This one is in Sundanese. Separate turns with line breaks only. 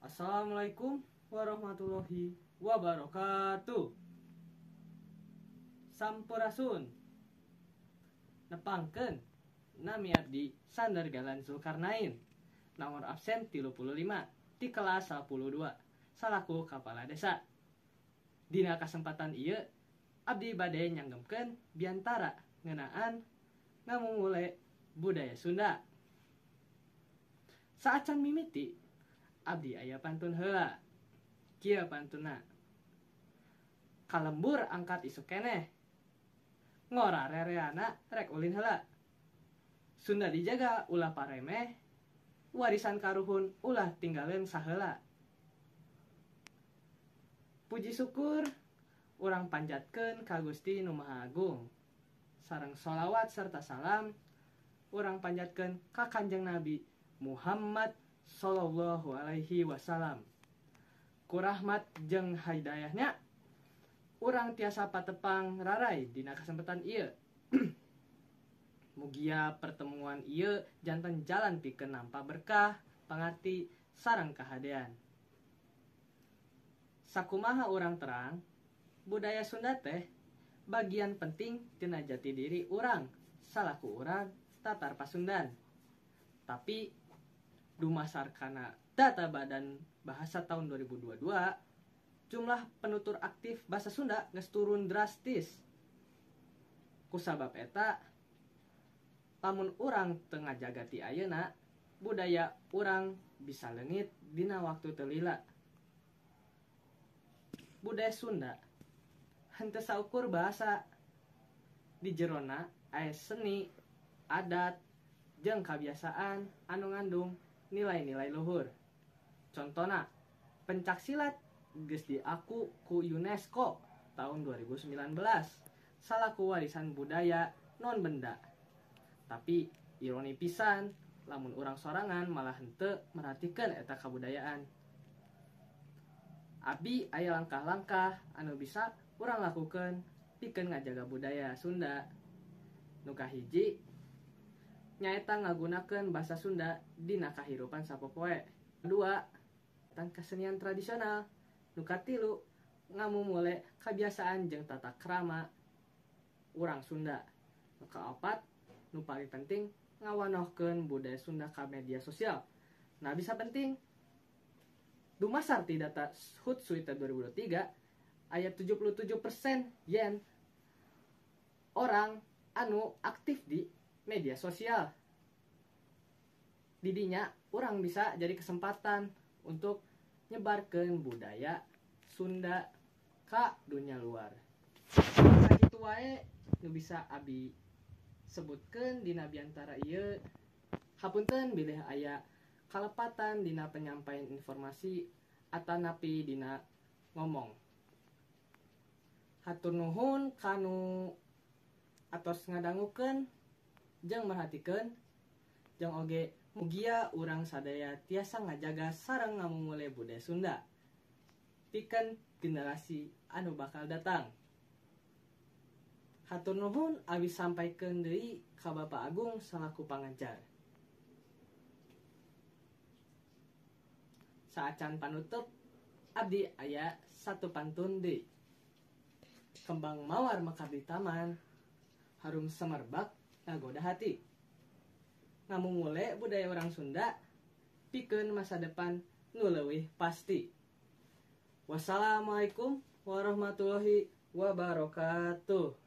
Assalamualaikum warahmatullahi wabarakatuh. Sampurasun. Nepangkeun nami abdi Sander Galan Zulkarnain. Nomor absen 35 di kelas 12 salaku kepala desa. Dina kasempatan ieu abdi bade nyanggemkeun biantara ngeunaan ngamumule budaya Sunda. Saacan mimiti abdi aya pantun heula. Kieu pantunna. Kalembur angkat isuk keneh. Ngora rereana rek ulin heula. Sunda dijaga ulah paremeh, warisan karuhun ulah tinggaleun saheula. Puji syukur urang panjatkeun ka Gusti Nu Maha Agung. Sareng sholawat serta salam urang panjatkeun ka Kanjeng Nabi Muhammad sallallahu alaihi wasallam. Ku rahmat jeung hidayahnya urang tiasa patepang rarai dina kesempatan ieu. Mugia pertemuan ieu janten jalan pikeun nampa berkah, pangarti sareng kahadean. Sakumaha urang terang, budaya Sunda teh bagian penting tina jati diri urang salaku urang Tatar Pasundan. Tapi dumasar kana data Badan Bahasa tahun 2022, jumlah penutur aktif bahasa Sunda geus turun drastis. Kusabab eta, lamun urang teu ngajaga ti ayeuna, budaya urang bisa leungit dina waktu teu lila. Budaya Sunda henteu saukur bahasa, di jerona aya seni, adat, jeung kabiasaan anu ngandung nilai-nilai luhur. Contona, pencak silat geus diaku ku UNESCO tahun 2019 salaku warisan budaya non benda. Tapi ironi pisan lamun urang sorangan malah henteu merhatikeun eta kabudayaan. Abi aya langkah-langkah anu bisa urang lakukeun pikeun ngajaga budaya Sunda. Nu kahiji nyaeta ngagunakeun bahasa Sunda dina kahirupan sapopoe. Dua, tentang kesenian tradisional. Nu katilu ngamumule kebiasaan jeung tata krama urang Sunda. Nu kaopat, nu paling penting ngawanohkeun budaya Sunda ka media sosial. Nah, bisa penting dumasar ti data Hootsuite 2023 aya 77% yen orang anu aktif di media sosial. Didinya urang bisa jadi kesempatan untuk nyebarkeun budaya Sunda ka dunia luar. Sakitu wae nu bisa abi sebutkeun dina biantara ieu. Hapunten bilih aya kalepatan dina penyampaian informasi atanapi dina ngomong. Hatur nuhun kanu atos ngadangukeun jeung merhatikeun, jeung oge mugia urang sadaya tiasa ngajaga sareng ngamumule budaya Sunda pikeun generasi anu bakal datang. Hatur nuhun abi sampaikeun deui ka Bapak Agung salaku pangajar. Saacan panutup abdi aya satu pantun deui. Kembang mawar mekar di taman, harum semerbak ngagoda hati. Ngamumule budaya orang Sunda pikeun masa depan nu leuwih pasti. Wassalamualaikum warahmatullahi wabarakatuh.